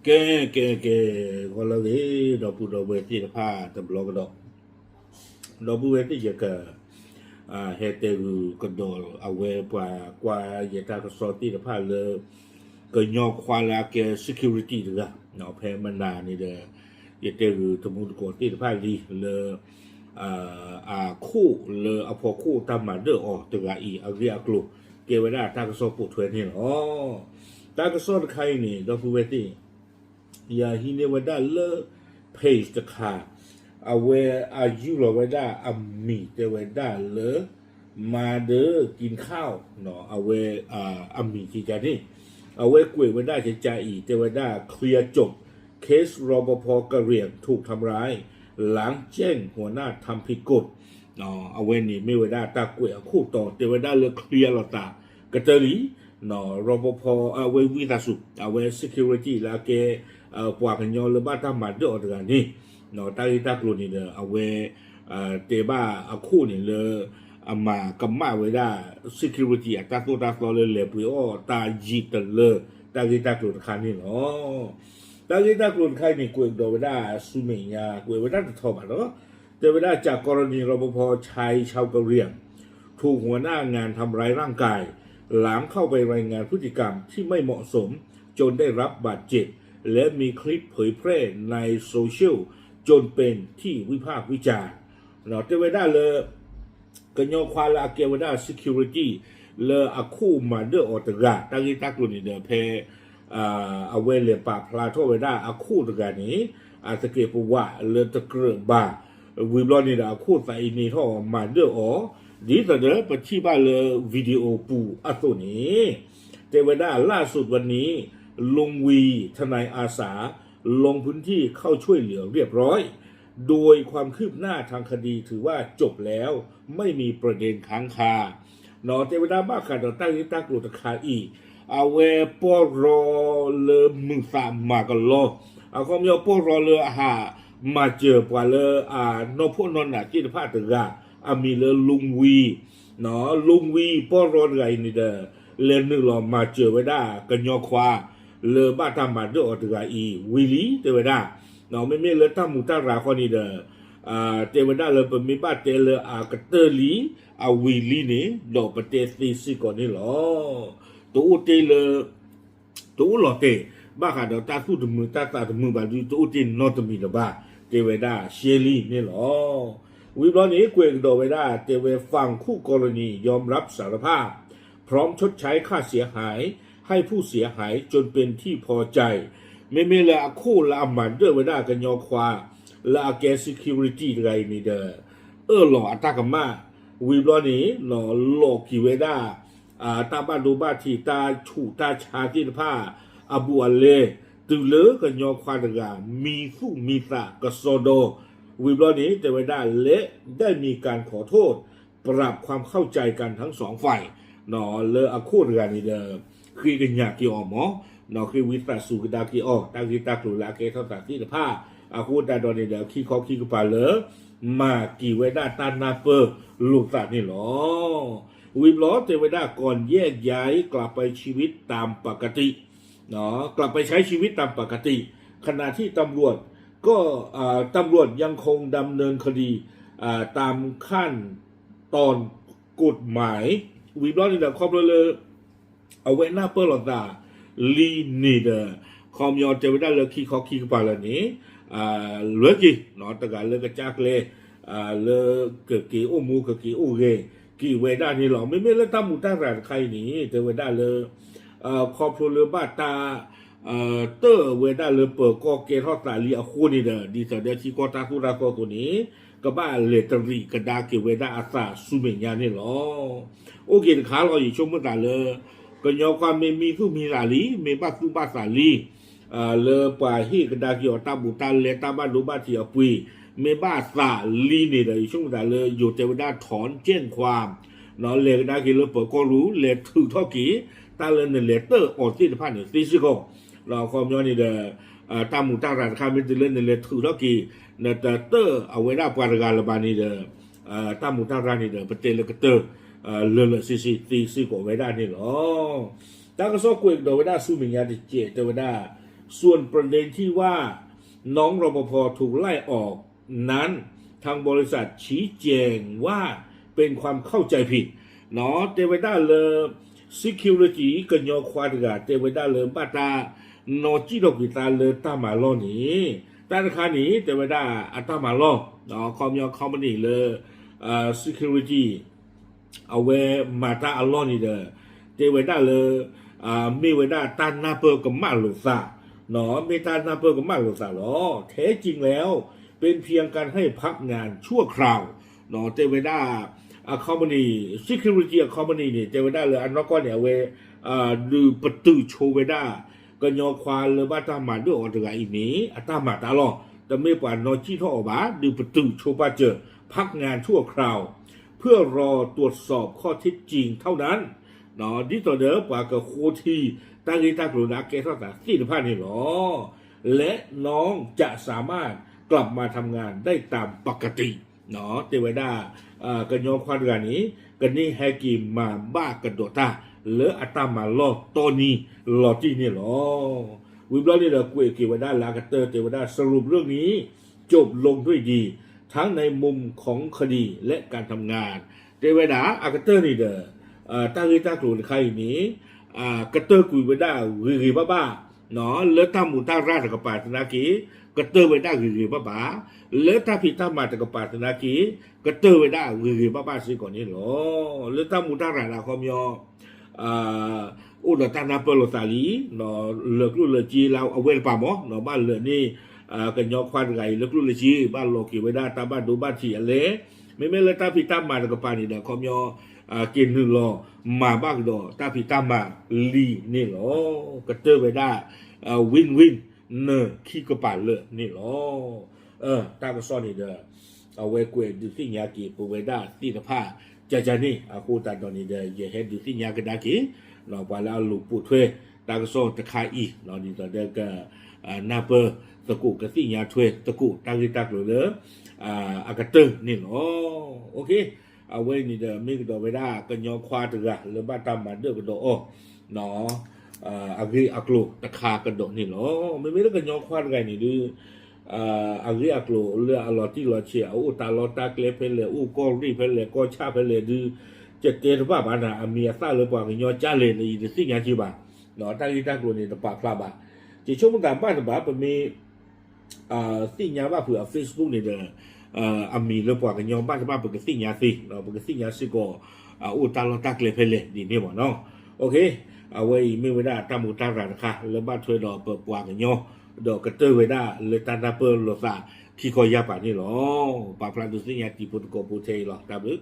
ကဲ ကဲ ကဲ ဂီၤလၢအဂ့ၤ ဒီပုၢ်ဒီဝဲၢ်သ့ၣ်တဖၣ်တဘျီကဒီး, ဒီပုၢ်ဝဲၢ်သ့ၣ်ယက ဟဲတဲဂုာ်ကဒီးအဝဲပှၤကွၢ်ယတၢ်ကစီၣ်သ့ၣ်တဖၣ်လၢ ကညီခွါလၢအကဲ security တဂၤ ဖဲမနၤန့ၣ်ဒီး ယတဲဂုာ်တမူတကိးသ့ၣ်တဖၣ်လံလၢ အခိၣ်လၢအဖီခိၣ်တၢ်မၤဒၢၣ်အီၤတဂၤအံၤ အဂ့ၢ်အကျိၤ ကဲဝဲဒၣ်တၢ်ကစီၣ်ပိာ်ထွဲန့ၣ်လီၤ. တၢ်ကစီၣ်တခါအံၤန့ၣ် ဒီပုၢ်ဝဲၢ်သ့ၣ် ယဟံးန့ၢ်ဝဲဒၣ်လၢ page တခါ, အဝဲအယူၢ်လီၤဝဲဒၣ်အမံၤတဲဝဲဒၣ်လၢ မၤဒၢၣ်ကံခါ, အဝဲအမံၤကကန့ၣ် အဝဲကွဲးဝဲဒၣ်ကကအံၤ တဲဝဲဒၣ် เคลียร์จบ เคส รปภ กะเหรี่ยงถูกทำร้าย หลังแจ้งหัวหน้าทำผิดกฎ အဝဲန့ၣ်မ့ၢ်ဝဲဒၣ်တၢ်ကွဲးအခိၣ်တီ တဲဝဲဒၣ်လၢ เคลียร์ လိာ်သးကတၢၢ်လံ รปภ အဝဲဝံသးစူၤ အဝဲ security လၢအကဲ ပှၤကညီလၢဘၣ်တၢ်မၤဒၢၣ်အီၤတဂၤန့ၣ် တၢ်ဂ့ၢ်တၢ်ကျိၤန့ၣ်ဒီး အဝဲ တဲဘၣ်အခိၣ်န့ၣ်လၢ အမၤကမၣ်ဝဲဒၣ် security အတၢ်သိၣ်တၢ်သီလၢလဲၤပှ့ၤအီၣ်တၢ်ယံာ်တလၢ တၢ်ဂ့ၢ်တၢ်ကျိၤတခါန့ၣ်လီၤ. တၢ်ဂ့ၢ်တၢ်ကျိၤတခါအံၤန့ၣ် ကွဲးကဒီးဝဲဒၣ်ဆူမဲာ်ညါ ကွဲးဝဲဒၣ်တထီဘၣ်ဒီး တဲဝဲဒၣ် จากกรณี รปภ ชายชาวกะเหรี่ยง ถูกหัวหน้างานทำร้ายร่างกาย หลังเข้าไปรายงานพฤติกรรมที่ไม่เหมาะสม จนได้รับบาดเจ็บ และมีคลิปเผยแพร่ในโซเชียล จนเป็นที่วิพากษ์วิจารณ์ တဲဝဲဒၣ်လၢ ကညီခွါလၢအကဲဝဲဒၣ် security လၢအခိၣ်မၤဒၢၣ်အီၤတဂၤ တၢ်ဂ့ၢ်တၢ်ကျိၤန့ၣ်ဒီးဖဲ အဝဲလဲၤပာ်ဖျါထီၣ်ဝဲဒၣ်အခိၣ်တဂၤန့ၣ် အသကဲးပဝးလၢတကြၢးဘၣ် ဝံၤဘျီန့ၣ်ဒီးအခိၣ်သးအံၤန့ၢ်ထီၣ်မၤဒၢၣ်အီၤ ဒ်သိးဒီးပထံၣ်ဘၣ်လၢ video ပူၤအသိးန့ၣ် တဲဝဲဒၣ် ล่าสุดวันนี้ ลุงวี ทนายอาสา ลงพื้นที่เข้าช่วยเหลือเรียบร้อย โดยความคืบหน้าทางคดีถือว่าจบแล้ว ไม่มีประเด็นค้างคา တဲဝဲဒၣ်ဘၣ်ဃးဒီးတၢ်ဂ့ၢ်တၢ်ကျိၤတခါအံၤ အဝဲပီၢ်ရီလၢမုာ်သးမၤကလီ အခီပညီပီၢ်ရီလၢအဟးမၤစၢၤပှၤလၢ အနီၢ်ဖှီၣ်နီၢ်နးသ့ၣ်တဖၣ်တဂၤ အမံၤလၢ ลุงวี ลุงวี ပီၢ်ရီတဂၤအံၤန့ၣ်ဒီး လဲၤနုာ်လီၤမၤစၢၤဝဲဒၣ်ကညီခွါ လၢဘၣ်တၢ်မၤဒၢၣ်အီၤတဂၤအံၤ ဝံၤလံ တဲဝဲဒၣ် မ့မ့ၢ်လၢတၢ်မူးတၢ်ရၤဃီန့ၣ်ဒီး တဲဝဲဒၣ်လၢပမ့ၢ်ဘၣ်တဲလၢအကတၢၢ်လံ အဝံၤလံန့ၣ် ဒီးပတဲသ့စ့ၢ်ကီးန့ၣ်လီၤ. တအိၣ်တ့ၢ်လၢ တအိၣ်လီၤတဲာ် ဘၣ်ဃးဒီးတၢ်သူၣ်တမုာ်တၢ်သးတမုာ်ဘၣ်ဒီး တအိၣ်တ့ၢ်နီတမံၤလၢၤဘၣ် တဲဝဲဒၣ်ရှဲလံန့ၣ်လီၤ. ဝံၤဘျီန့ၣ် ကွဲးကဒီးဝဲဒၣ် တဲဝဲ ฝั่งคู่กรณียอมรับสารภาพ พร้อมชดใช้ค่าเสียหายให้ผู้เสียหายจนเป็นที่พอใจ မ့မ့ၢ်လၢအခိၣ်လၢအမၤဒၢၣ်ဝဲဒၣ်ကညီခွါ လၢအကဲ security တဂၤအံၤန့ၣ်ဒီး အၢၣ်လီၤအတၢ်ကမၣ် ဝံၤဘျီန့ၣ် လီၤက့ၤဝဲဒၣ် တၢ်ဘၣ်ဒိဘၣ်ထံး တၢ်ဆူးတၢ်ဆါသ့ၣ်တဖၣ် အဘူးအလဲ တုၤလၢကညီခွါတဂၤ မံသူၣ်မံသးကစီဒီ ဝံၤဘျီန့ၣ် တဲဝဲဒၣ် และได้มีการขอโทษ ปรับความเข้าใจกันทั้งสองฝ่าย လၢအခိၣ်တဂၤန့ၣ်ဒီး ဃ့ကညးက့ၤအီၤမး ဃ့ဝံသးစူၤကဒါက့ၤအီၤ တၢ်ဂ့ၢ်တၢ်ကျိၤလၢအကဲထီၣ်သးသ့ၣ်တဖၣ် အဃိသတးဒီးန့ၣ်ဒီး ခံခီခံကပၤလၢ မၤက့ၤဝဲဒၣ်တၢ်နၢ်ပၢၢ်လိာ်သးန့ၣ်လီၤ. ဝံၤဘျီတဲဝဲဒၣ် ก่อนแยกย้ายกลับไปชีวิตตามปกติ กลับไปใช้ชีวิตตามปกติ ขณะที่ตำรวจก็เอ่อตำรวจยังคงดำเนินคดีเอ่อตามขั้นตอนกฎหมาย ဝံၤဘျီန့ၣ်ဒီး ခီဖျိလၢ အဝဲနၢ်ပၢၢ်လိာ်သးလံန့ၣ်ဒီး ခီပညီတဲဝဲဒၣ်လၢခံခီခံကပၤလၢာ်န့ၣ် လွဲက့ၤ တဂၤလၢကစၢ်ကျဲ လၢကက့ၤအိၣ်မူကက့ၤအိၣ်ဂဲၤက့ၤဝဲဒၣ်န့ၣ်လီၤ. မ့မ့ၢ်လၢတၢ်မူးတၢ်ရၤတခါအံၤန့ၣ် တဲဝဲဒၣ်လၢ ခီဖျိလၢဘၣ်တၢ် တၢၣ်ဝဲဒၣ်လၢပၢၤကီၢ်ကဲထီၣ်သးလံအဃိန့ၣ်ဒီး ဒ်သိးဒီးထံကီၢ်တၢ်သိၣ်တၢ်သီအသိးန့ၣ် ကဘၣ်လဲၤတရံးကဒါက့ၤဝဲဒၣ်အသးဆူမဲာ်ညါန့ၣ်လီၤ. အိၣ်က့ၤတခါလီၤ ယဆိကမိၣ်သးလၢ ကညီခွါမ့ၢ်မံသူၣ်မံသးလံ မ့ၢ်ဘၣ်သူၣ်ဘၣ်သးလံ လၢပှၤဟ့ၣ်ကဒါက့ၤအီၤတၢ်ဘူးတၢ်လဲတၢ်ဘၣ်ဒိဘၣ်ထံးအပှ့ၤ မ့ၢ်ဘၣ်သးလံန့ၣ်ဒီး ယဆိကမိၣ်သးလၢယိၤတဲဝဲဒၣ် ถอนแจ้งความ လဲၤကဒါက့ၤလၢပၢၤကီၢ်ရူၤ လဲၤထုးထီၣ်က့ၤ တၢ်လၢနလဲၤတၢၣ်အီၤသ့ၣ်တဖၣ်န့ၣ်သ့စ့ၢ်ကီး အခီပညီန့ၣ်ဒီး တၢ်မူးတၢ်ရၤတခါမ့ၢ်တုၤလၢနလဲၤထုးထီၣ်က့ၤ နတတၢၣ်အဝဲဒၣ်ပှၤတဂၤလၢၤဘၣ်န့ၣ်ဒီး တၢ်မူးတၢ်ရၤန့ၣ်ဒီး ပတဲလၢကတၢၢ် လၢာ်လၢာ်ဆ့ဆ့သ့စ့ၢ်ကီးဝဲဒၣ်န့ၣ်လီၤ. တၢ်ကစီၣ်ကွဲးကဒီးဝဲဒၣ်ဆူမဲာ်ညါတစဲးတဲဝဲဒၣ် ส่วนประเด็นที่ว่าน้องรปภถูกไล่ออกนั้นทางบริษัทชี้แจงว่าเป็นความเข้าใจผิด เนาะ တဲဝဲဒၣ်လၢ security ကညီခွါတဂၤ တဲဝဲဒၣ်လၢဘၣ်တၢ် နီၢ်ကံၣ်ထီၣ်ကွံာ်သးလၢတၢ်မၤလီၢ်န့ၣ် တၢ်တခါန့ၣ် တဲဝဲဒၣ်အတၢ်မၤလီၢ် ခီပညီ company လၢ security အဝဲမၤတၢ်အလီၢ်န့ၣ်ဒီး တဲဝဲဒၣ်လၢ မ့ၢ်ဝဲဒၣ်တၢ်နၢ်ပၢၢ်ကမၣ်လိာ်သး မ့ၢ်တၢ်နၢ်ပၢၢ်ကမၣ်လိာ်သးလီၤ. แท้จริงแล้วเป็นเพียงการให้พักงานชั่วคราว တဲဝဲဒၣ် အ company security အ company န့ၣ် တဲဝဲဒၣ်လၢအနီၢ်ကီၢ်န့ၣ် အဝဲ ဒုးပတုာ်ဆိဝဲဒၣ် ကညီခွါလၢဘၣ်တၢ်မၤဒၢၣ်အီၤတဂၤအံၤန့ၣ် အတၢ်မၤတၢ်လီၢ် တမ့ၢ်ပှၤနီၢ်ကံၣ်ထီၣ်အီၤဘၣ် ဒုးပတုာ်ဆိပာ်စၢၤ พักงานชั่วคราว เพื่อรอตรวจสอบข้อเท็จจริงเท่านั้น ဒ်သိးဒီးပှၤကဃိထံ တၢ်ဂ့ၢ်တၢ်ကျိၤလၢအကဲထီၣ်သးသ့ၣ်တဖၣ်န့ၣ်လီၤ. และน้องจะสามารถกลับมาทำงานได้ตามปกติ တဲဝဲဒၣ် ကညီခွါတဂၤန့ၣ် ကန့ၢ်ဟဲက့ၤမၤဘၣ်ကဒီးတၢ် လၢအတၢ်မၤလီၢ်တီနံၤလီၤတံၢ်န့ၣ်လီၤ. ဝံၤဘျီန့ၣ်ဒီး ကွဲးက့ၤဝဲဒၣ်လၢအကတၢၢ် တဲဝဲဒၣ် สรุปเรื่องนี้จบลงด้วยดี ทั้งในมุมของคดีและการทำงาน တဲဝဲဒၣ် အကတၢၢ်န့ၣ်ဒီး တၢ်ဂ့ၢ်တၢ်ကျိၤတခါအံၤန့ၣ် ကတၢၢ်ကွံာ်ဝဲဒၣ်ဂ့ၤဂ့ၤဘၣ်ဘၣ် လၢတၢ်မူးတၢ်ရၢ်တကပၤသနာ်က့ ကတၢၢ်ဝဲဒၣ်ဂ့ၤဂ့ၤဘၣ်ဘၣ်, လၢတၢ်ဖံးတၢ်မၤတကပၤသနာ်က့ ကတၢၢ်ဝဲဒၣ်ဂ့ၤဂ့ၤဘၣ်ဘၣ်စ့ၢ်ကီးန့ၣ်လီၤ. လၢတၢ်မူးတၢ်ရၢ်ဒၣ်ခီပညီ အိၣ်ဒီးတၢ်နၢ်ပၢၢ်လိာ်သးလံ လၢာ်ကျိၣ်လၢာ်စ့လၢအဝဲတပၤမး ဘၣ်လၢာ်န့ၢ် ကညီခွါတဂၤအံၤလၢာ်ကျိၣ်လၢာ်စ့ ဘၣ်လီၤက့ၤဝဲဒၣ်တၢ်ဘၣ်ဒိဘၣ်ထံးအလဲ, မ့မ့ၢ်လၢတၢ်ဖံးတၢ်မၤတကပၤန့ၣ်ဒီး ခီပညီ က့ၤနုာ်လီၤမၤဘၣ်ကဒီးတၢ်ဖံးတၢ်မၤလံန့ၣ်လီၤ. ကတၢၢ်ဝဲဒၣ် win win နၢၤခံကပၤလၢာ်န့ၣ်လီၤ. တၢ်ကစီၣ်န့ၣ်ဒီး အဝဲကွဲးဒုးသ့ၣ်ညါက့ၤပဝဲဒၣ်သ့ၣ်တဖၣ် ကကန့ၣ် အဃိသတးဒီးန့ၣ်ဒီး ယဟဲဒုးသ့ၣ်ညါကဒါက့ၤ ပှၤလၢအလိာ်ပိာ်ထွဲတၢ်ကစီၣ်တခါအံၤ ဒ်သိးဒီးက နၢ်ပၢၢ်သကိး ကသ့ၣ်ညါထွဲသကိးတၢ်ဂ့ၢ်တၢ်ကျိၤလၢ အကတၢၢ်န့ၣ်လီၤ. အဝဲန့ၣ်ဒီး မ့ၢ်ကဒီးဝဲဒၣ်ကညီခွါတဂၤလၢဘၣ်တၢ်မၤဒၢၣ်ကဒီးအီၤ အဂ့ၢ်အကျိၤတခါကဒီးန့ၣ်လီၤ. မ့မ့ၢ်လၢကညီခွါတဂၤန့ၣ်ဒုး အဂ့ၢ်အကျိၤလၢအလီၤတံၢ်လီၤဆဲး အအိၣ်တၢ်လီၢ်တၢ်ကျဲဖဲလဲၣ် အိၣ်ကီၢ်ရ့ၣ်ဖဲလဲၣ် ကီၢ်ဆၣ်ဖဲလဲၣ်ဒုး ကတဲတဘၣ်ဘၣ်နၤ အမံၤအသၣ်လၢပှၤကညီကၢ်လဲၣ်န့ၣ် ယတသ့ၣ်ညါက့ၤဘၣ်. တၢ်ဂ့ၢ်တၢ်ကျိၤန့ၣ် တပာ်ဖျါဘၣ်. ယဆိကမိၣ်သးဘၣ်တဘၣ် ပမ့ၢ် သ့ၣ်ညါဘၣ်ဖုးအ Facebook န့ၣ်ဒီး အမံၤလၢပှၤကညီဘၣ်တဘၣ် ပကသ့ၣ်ညါသ့ ပကသ့ၣ်ညါစ့ၢ်ကီး အအိၣ်တၢ်လီၢ်တၢ်ကျဲဖဲလဲၣ်ဒ်န့ၣ်မးနီၤ. အဝဲအံၤမ့ၢ်ဝဲဒၣ်တၢ်မူးတၢ်ရၢ်တခါ လၢဘၣ်ထွဲဒီးပပှၤကညီ ဒီးကတၢၢ်ဝဲဒၣ်လၢတၢ်နၢ်ပၢၢ်လိာ်သးခံခီယၢ်ပၤန့ၣ်လီၤ. ပာ်ဖျါဒုးသ့ၣ်ညါတံၤဖိသကိးဖိထဲအံၤလီၤ. တၢ်ဘျုး